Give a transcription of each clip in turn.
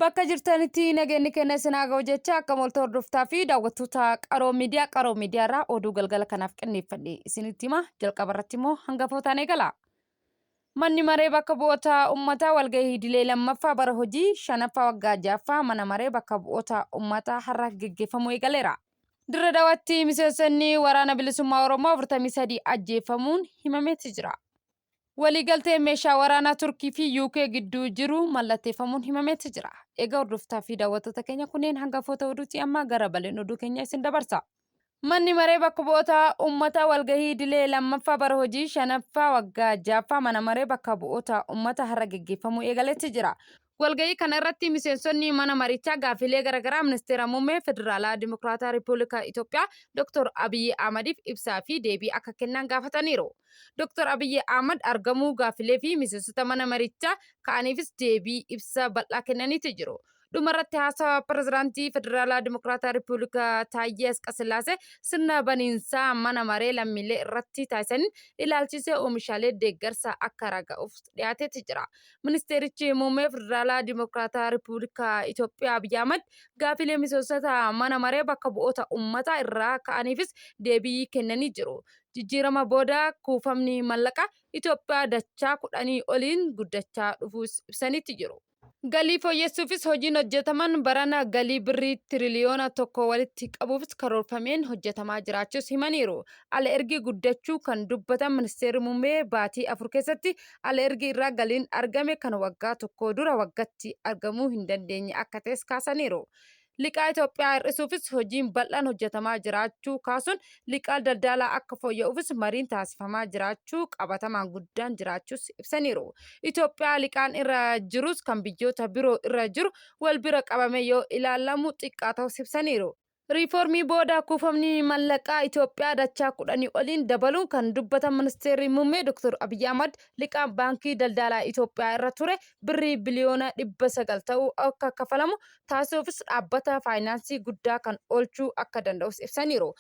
Bakka jirtanitti nageenyi keenya isin haa ga'u jecha akka molta hordoftaa fi daawwattoota Qaroo Miidiyaa Qaroo Miidiyaa irraa oduu galgala kanaaf qindeeffadhe isinitti hima. Jalqaba irratti immoo hangafootaan eegala. Manni maree bakka bu'oota uummataa walgahii idilee lammaffaa bara hojii shanaffaa waggaa ja'affaa mana maree bakka bu'oota uummataa har'a geggeeffamuu eegaleera. Dirre Dawaatti miseensonni waraana bilisummaa Oromoo 43 ajjeefamuun himameeti jira. Waliigalteen meeshaa waraanaa Turkii fi UK gidduu jiru mallatteeffamuun himameeti jira. Egaa hordoftaa fi daawwattoota keenya kunneen hangafoota oduuti amma gara baleen oduu keenya isin dabarsa. Manni maree bakka bu'oota uummataa walgahii idilee lammaffaa bara hojii shanaffaa waggaa ja'affaa mana maree bakka bu'oota uummataa har'a geggeeffamuu eegaletti jira. Walgahii kana irratti miseensonni mana marichaa gaaffilee garaagaraa ministeera muummee Federaalaa Dimokiraataa Riippuulika Itoophiyaa Dr. Abiyyi Ahmadiif ibsaa fi deebii akka kennan gaafataniiru. Dr. Abiyyi Ahmad argamuu gaaffilee fi miseensota mana marichaa ka'aniifis deebii ibsa bal'aa kennaniitu jiru. Dhumarratti haasawa pirezidaantii Federaalaa Dimokiraataa Riippuulika Taayyee Asqasillaasee sirna baniinsaa mana maree lammiilee irratti taasisaniin ilaalchisee oomishaalee deeggarsa akka raga'uuf dhiyaateeti jira. Ministeerichi muummee Federaalaa Dimokiraataa Riippuulika Itoophiyaa Abiyyi Ahmad gaafilee miseensota mana maree bakka bu'oota uummataa irraa ka'aniifis deebii kennanii jiru. Jijjiirama booda kuufamni mallaqaa Itoophiyaa dachaa kudhanii oliin guddachaa dhufuus ibsaniitti jiru. Galii fooyyessuufis hojiin hojjetaman barana galii birrii tiriliyoona tokko walitti qabuufis karoorfameen hojjetamaa jiraachuus himaniiru. Ala ergii guddachuu kan dubbatan ministeerri muummee baatii 4 keessatti ala ergii irraa galiin argame kan waggaa tokko dura waggatti argamuu hin dandeenye akka ta'es kaasaniiru. Liqaa Itoophiyaa hir'isuufis hojiin bal'aan hojjetamaa jiraachuu kaasuun liqaa daldalaa akka fooyya'uufis mariin taasifamaa jiraachuu qabatamaan guddaan jiraachuus ibsaniiru. Itoophiyaa liqaan irra jirus kan biyyoota biroo irra jiru wal bira qabamee yoo ilaalamu xiqqaa ta'uus ibsaniiru. Riifoormii booda kuufamni mallaqaa Itoophiyaa dachaa kudhanii oliin dabaluu kan dubbatan Ministeerri Muummee Dr. Abiyyi Ahmad liqaan Baankii Daldalaa Itoophiyaa irra ture birrii biliyoona 900 ta'u akka kafalamu taasisuufis dhaabbata faayinaansii guddaa kan oolchuu akka danda'us ibsaniiru.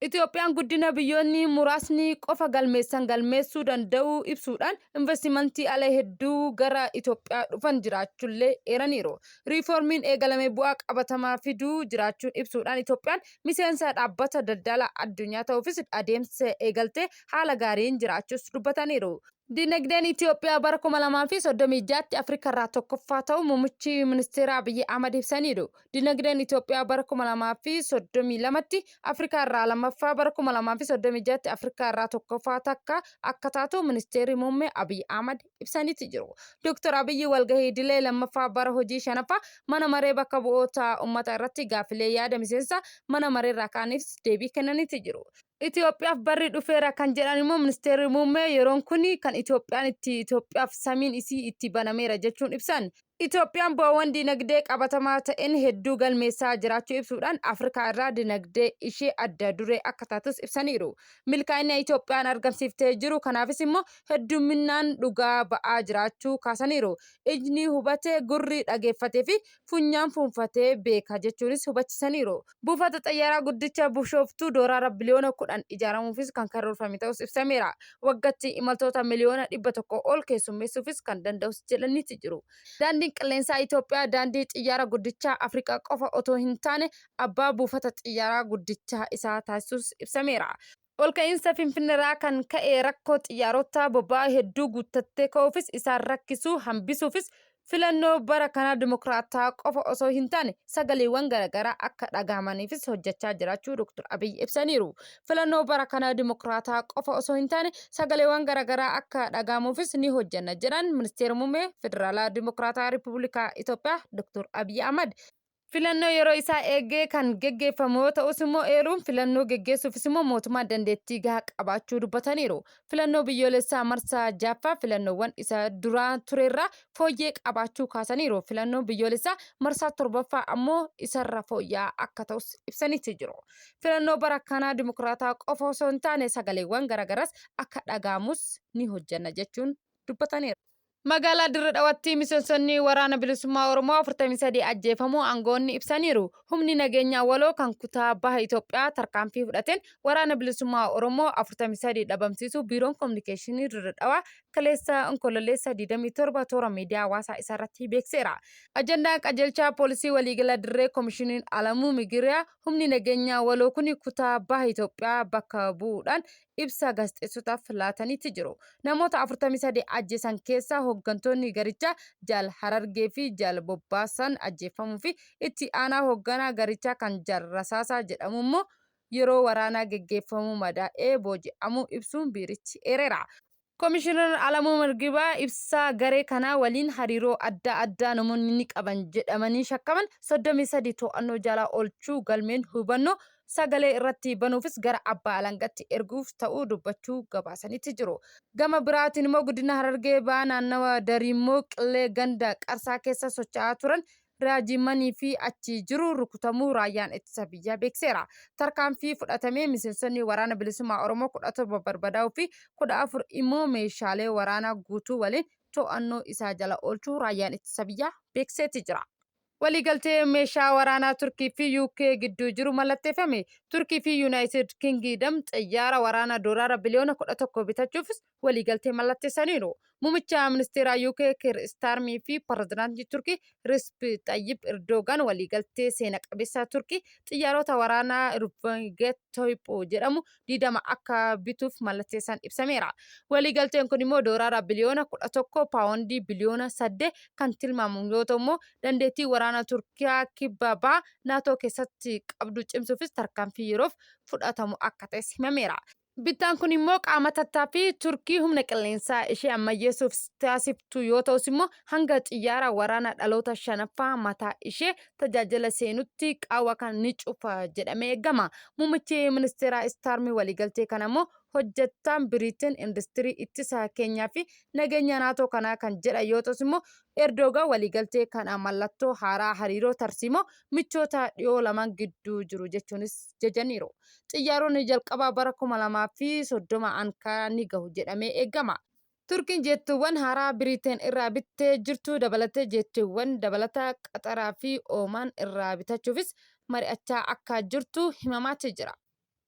Itoophiyaan guddina biyyoonni muraasni qofa galmeessan galmeessuu danda'uu ibsuudhaan investimantii ala hedduu gara Itoophiyaa dhufan jiraachullee eeraniiru. Riifoormiin eegalame bu'aa qabatamaa fiduu jiraachuun ibsuudhaan Itoophiyaan miseensa dhaabbata daldala addunyaa ta'uufis adeemsa eegalte haala gaariin jiraachuus dubbataniiru. Dinagdeen Itoophiyaa bara 2036tti Afrikarraa tokkoffaa ta'uu Muummichi Ministeeraa Abiyyi Ahmad ibsaniiru. Dinagdeen Itoophiyaa bara 2032tti Afrikaa irraa lammaffaa, bara 2036tti Afrikaa irraa tokkoffaa takka akka taatu Ministeerri Muummee Abiyyi Ahmad ibsaniiti jiru. Dr. Abiyyi walgahii idilee lammaffaa bara hojii shanaffaa mana maree bakka bu'oota ummata irratti gaaffilee yaada miseensa mana mareerraa ka'aniifis deebii kennaniiti jiru. Itoophiyaaf barri dhufeera kan jedhan immoo ministeerri muummee yeroon kun kan Itoophiyaan itti Itoophiyaaf samiin isii itti banameera jechuun ibsan. Itoophiyaan bu'aawwan dinagdee qabatamaa ta'een hedduu galmeessaa jiraachuu ibsuudhaan Afrikaa irraa dinagdee ishee adda duree akka taatus ibsaniiru. Milkaa'ina Itoophiyaan argamsiiftee jiru kanaafis immoo heddumminaan dhugaa ba'aa jiraachuu kaasaniiru. Ijni hubate, gurri dhageeffatee fi funyaan fuunfatee beeka jechuunis hubachisaniiru. Buufata xayyaaraa guddicha Bushooftuu dooraara biliyoona 10 ijaaramuufis kan karoorfame ta'us ibsameera. Waggatti imaltoota miliyoona 100 ol keessummeessuufis kan danda'us jedhaniiti jiru. Daandiin qilleensaa Itoophiyaa daandii xiyyaara guddichaa Afrikaa qofa otoo hin taane abbaa buufata xiyyaaraa guddichaa isaa taasisuus ibsameera. Olka'iinsa Finfinneerraa kan ka'e rakkoo xiyyaarota boba'aa hedduu guuttattee ka'uufis isaan rakkisu hambisuufis filannoo bara kanaa dimokiraataa qofa osoo hin taane sagaleewwan garaagaraa akka dhagahamaniifis hojjechaa jiraachuu Dr. Abiy ibsaniiru. Filannoo bara kanaa dimokiraataa qofa osoo hin taane sagaleewwan garaagaraa akka dhagahamuufis ni hojjenna jedhan Ministeerri Muummee Federaalaa Dimokiraataa Riippubilikaa Itoophiyaa Dr. Abiy Ahmad. Filannoo yeroo isaa eegee kan geggeeffamu yoo ta'us immoo eeruun filannoo geggeessuufis immoo mootummaan dandeettii gahaa qabaachuu dubbataniiru. Filannoo biyyoolessaa marsaa jaaffaa filannoowwan isa duraa turerraa fooyyee qabaachuu kaasaniiru. Filannoon biyyoolessaa marsaa torbaffaa ammoo isarra fooyya'aa akka ta'us ibsaniiti jiru. Filannoo bara kanaa dimokiraataa qofa osoo hin taane sagaleewwan garagaraas akka dhaga'amus ni hojjenna jechuun dubbataniiru. Magaalaa Dirre Dhawatti miseensonni Waraana Bilisummaa Oromoo 43 ajjeefamuu aangawoonni ibsaniiru. Humni nageenyaa waloo kan kutaa Baha Itoophiyaa tarkaanfii fudhateen Waraana Bilisummaa Oromoo 43 dhabamsiisuu Biiroon Kominikeeshinii Dirre Dhawaa kaleessa Onkololeessa 27 toora miidiyaa hawaasaa isaarratti beekseera. Ajandaan qajeelchaa poolisii waliigala Dirree Komishiniin Alamuu Migiriyaa humni nageenyaa waloo kuni kutaa Baha Itoophiyaa bakka bu'uudhaan ibsa gaazexeessotaaf laataniiti jiru. Namoota 43 ajjeesan keessaa hooggantoonni garichaa Jaal Harargee fi Jaal Bobbaasan ajjeefamuu fi itti aanaa hoogganaa garichaa kan Jaal Rasaasaa jedhamu immoo yeroo waraanaa geggeeffamuu madaa'ee booji'amuu ibsuun biirichi eereera. Komishinar Alamuu Mirgibaa ibsa garee kanaa waliin hariiroo adda addaa namoonni ni qaban jedhamanii shakkaman 33 to'annoo jala oolchuu galmeen hubannoo sagalee irratti banuufis gara abbaa alangatti erguuf ta'uu dubbachuu gabaasanitti jiru. Gama biraatiin immoo guddina Harargee Bahaa naannawa Dariimmoo Qillee ganda Qarsaa keessa socho'aa turan raajiimmanii fi achi jiru rukutamuu raayyaan ittisa biyyaa beekseera. Tarkaanfii fudhatamee miseensonni waraana bilisummaa Oromoo 17 barbadaa'uu fi 14 immoo meeshaalee waraanaa guutuu waliin to'annoo isaa jala oolchuu raayyaan ittisa biyyaa beekseeti jira. Waliigaltee meeshaa waraanaa Turkii fi UK gidduu jiru mallatteeffame. Turkii fi Yuunaayitid Kingiidam xayyaara waraanaa doolaara biliyoona 11 bitachuufis waliigaltee mallatteessaniiru. Muummicha ministeeraa UK Kiir Istaarmii fi pirezidaantii Turkii Risp Xayyib Erdoogaan waliigaltee seena qabeessa Turkii xiyyaarota waraanaa Rubinget Toypo jedhamu 20 akka bituuf mallatteessan ibsameera. Waliigalteen kun immoo doolaara biliyoona 11 paawondii biliyoona 8 kan tilmaamamu yoo ta'u immoo dandeettii waraana Turkiyaa kibba baha NATO keessatti qabdu cimsuufis tarkaanfii yeroof fudhatamu akka ta'es himameera. Bittaan kun immoo qaama tattaaffii Turkii humna qilleensaa ishee ammayyeessuuf taasiftu yoo ta'us immoo hanga xiyyaara waraana dhaloota shanaffaa mataa ishee tajaajila seenutti qaawwa kan ni cufa jedhamee eegama. Muummichi ministeeraa Istaarmii waliigaltee kana immoo hojjettaan Biriiteen industirii ittisa keenyaa fi nageenya naatoo kanaa kan jedhan yoo ta'us immoo Erdoogaan waliigaltee kana mallattoo haaraa hariiroo tarsiimoo michoota dhiyoo lamaan gidduu jiru jechuunis jajaniiru. Xiyyaaronni jalqabaa bara 2030 Ankaraa ni gahu jedhamee eegama. Turkiin jeettiiwwan haaraa Biriiteen irraa bittee jirtu dabalatee jeettiiwwan dabalataa Qaxaraa fi Oomaan irraa bitachuufis mari'achaa akka jirtu himamaati jira.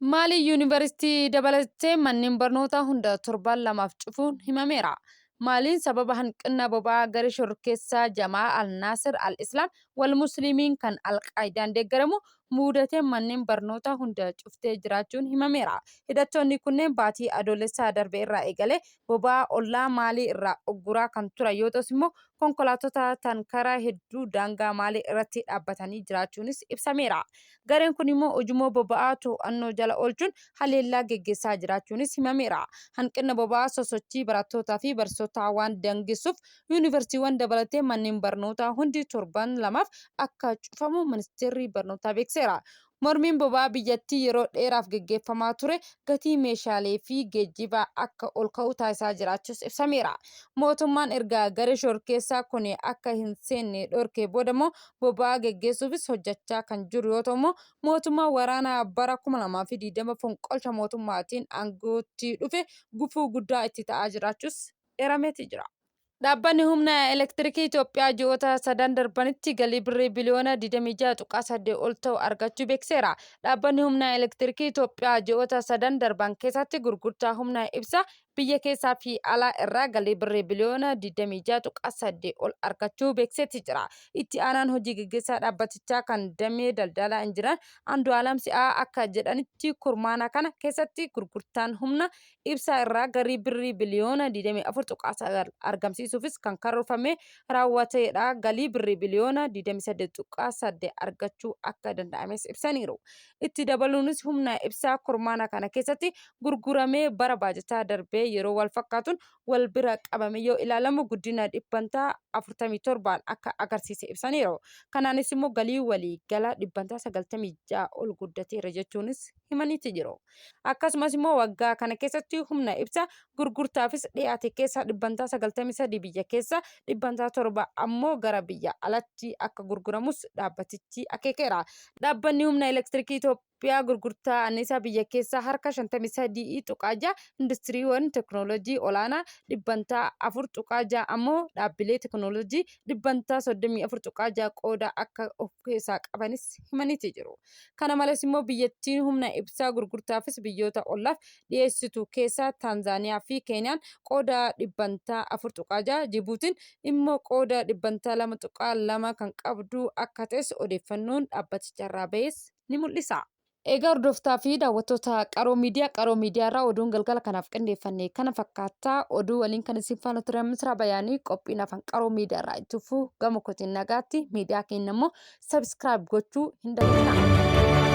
Maalii Yuunivarsiitii dabalatee manneen barnootaa hunda torban lamaaf cufuun himameera. Maaliin sababa hanqina boba'aa garee shororkeessaa Jamaa Al-Naasir Al-Islaam wal Muslimiin kan Al-Qaayidaan deeggaramu muudateen manneen barnootaa hunda cuftee jiraachuun himameera. Hidhattoonni kunneen baatii Adoolessaa darbe irraa eegalee boba'aa ollaa Maalii irraa ugguraa kan turan yoo ta'us immoo konkolaattota tankaraa hedduu daangaa Maalii irratti dhaabbatanii jiraachuunis ibsameera. Gareen kun immoo ujummoo boba'aa to'annoo jala oolchuun haleellaa geggeessaa jiraachuunis himameera. Hanqinna boba'aa sosochii barattootaa fi barsiisotaa waan daangessuuf yuunivarsiitiiwwan dabalatee manneen barnootaa hundi torban lamaaf akka cufamu ministeerri barnootaa beeksiseera. Mormiin boba'aa biyyattii yeroo dheeraaf geggeeffamaa ture gatii meeshaalee fi geejjibaa akka ol ka'u taasisaa jiraachuus ibsameera. Mootummaan erga garee shororkeessaa kun akka hin seenne dhorkee booda immoo boba'aa geggeessuufis hojjechaa kan jiru yoo ta'u immoo mootummaan waraana bara 2020 fonqolcha mootummaatiin aangootti dhufe gufuu guddaa itti ta'aa jiraachuus eerameeti jira. Dhaabbanni humna elektirikii Itoophiyaa ji'oota sadan darbanitti galii birrii biliyoona 26.8 ol ta'u argachuu beeksiseera. Dhaabbanni humna elektirikii Itoophiyaa ji'oota sadan darban keessatti gurgurtaa humna ibsaa biyya keessaa fi alaa irraa galii birrii biliyoona 26.8 ol argachuu beeksiseeti jira. Itti aanaan hojii gaggeessaa dhaabbatichaa kan damee daldalaa Injinar Andu'aalam Si'aa akka jedhanitti kurmaana kana keessatti gurgurtaan humna ibsaa irraa garii birrii biliyoona 24.9 argamsiisuufis kan karoorfame raawwateedha. Galii birrii biliyoona 28.8 argachuu akka danda'ames ibsaniiru. Itti dabaluunis humna ibsaa kurmaana kana keessatti gurguramee bara baajataa darbee yeroo wal fakkaatuun wal bira qabame yoo ilaalamu guddina dhibbantaa 47n akka agarsiise ibsaniiru. Kanaanis immoo galii waliigala dhibbantaa 96 ol guddateera jechuunis himaniiti jiru. Akkasumas immoo waggaa kana keessatti humna ibsaa gurgurtaafis dhiyaate keessaa dhibbantaa 93 biyya keessa dhibbantaa 7 ammoo gara biyya alatti akka gurguramus dhaabbatichi akeekeera. Dhaabbanni humna elektirikii Itoophiyaa Itoophiyaa gurgurtaa anniisaa biyya keessaa harka 53.6, industiriiwwan teknooloojii olaanaa dhibbantaa 4.6 ammoo dhaabbilee teknooloojii dhibbantaa 34.6 qooda akka of keessaa qabanis himaniiti jiru. Kana malees immoo biyyattiin humna ibsaa gurgurtaafis biyyoota ollaaf dhiyeessitu keessaa Taanzaaniyaa fi Keeniyaan qooda dhibbantaa 4.6, Jibuutiin immoo qooda dhibbantaa 2.2 kan qabdu akka ta'es odeeffannoon dhaabbaticharraa bahes ni mul'isa. Egaa hordoftaa fi daawwattoota Qaroo Miidiyaa, Qaroo Miidiyaa irraa oduun galgala kanaaf qindeeffanne kana fakkaata. Oduu waliin kan isin faana ture Misraa Bayaanii qophiin afaan Qaroo Miidiyaa irraa itti fufuu gama kootiin nagaatti miidiyaa keenya immoo subscribe gochuu hin dagatinaa.